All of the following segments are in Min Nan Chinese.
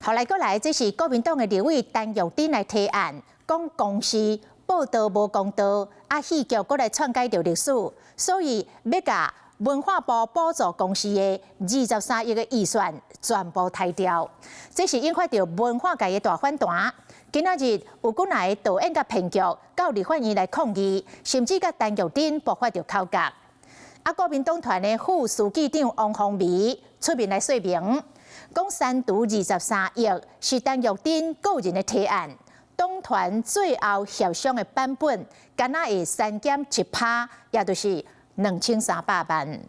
後來過來，這是國民黨的立委陳玉珍來提案，講公視報道無公道，啊戲劇閣來篡改著歷史，所以欲共文化部補助公視的23億的預算全部刣掉。這是引發著文化界的大反彈。今仔日有幾若个導演佮編劇到立法院來抗議，甚至佮陳玉珍爆發著口角。啊，國民黨團的副書記長王鴻薇出面來說明，講刪除23億是陳玉珍個人的提案，黨團最後協商的版本，敢若會刪減1趴，也就是2300萬。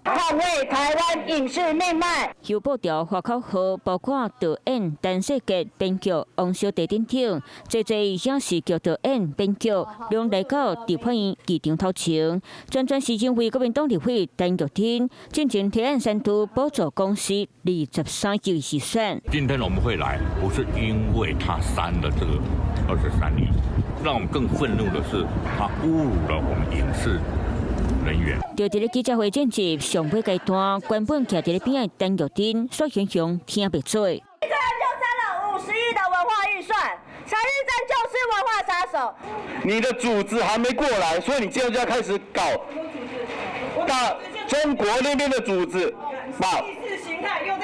捍衛台灣影視命脈。修布條發口號，包括導演陳世傑、編劇王小弟等等，濟濟影視劇導演、編劇，攏來到立法院議場頭前，全全是因為國民黨立委陳玉珍進前提案刪除補助公視23億預算。今天我們會來，不是因為他刪了這個23億，讓我們更憤怒的是，他侮辱了我們影視人員。就佇咧記者會進行上尾階段，原本徛佇咧邊仔陳玉珍，煞雄雄聽袂做。這人就刪了50億的文化預算，陳玉珍就是文化殺手。你的組織還沒過來，所以你現在就要開始搞大中國那邊的組織，把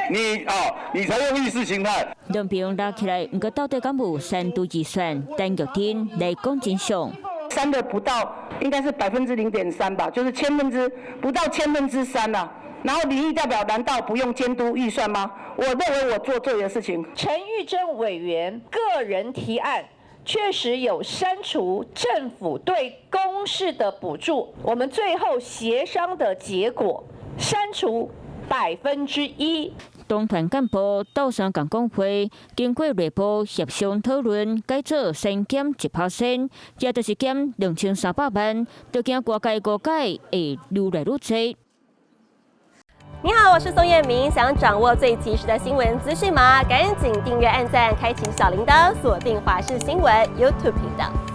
你啊，你才用意識形態。兩邊拉起來，毋過到底敢有刪除預算？陳玉珍來講真相。刪的不到，應該是0.3%吧，就是千分之不到千分之三啦。然後民意代表難道不用監督預算嗎？我認為我做對的事情。陳玉珍委員個人提案，確實有刪除政府對公視的補助。我們最後協商的結果，刪除1%。黨團幹部鬥相共講話，經過內部協商討論，改做刪減1%，也就是減2300萬，就驚外界誤解會愈來愈濟。你好，我是宋燕明，想掌握最及時的新聞資訊嗎？趕緊訂閱、按讚、開啟小鈴鐺，鎖定華視新聞 YouTube 頻道。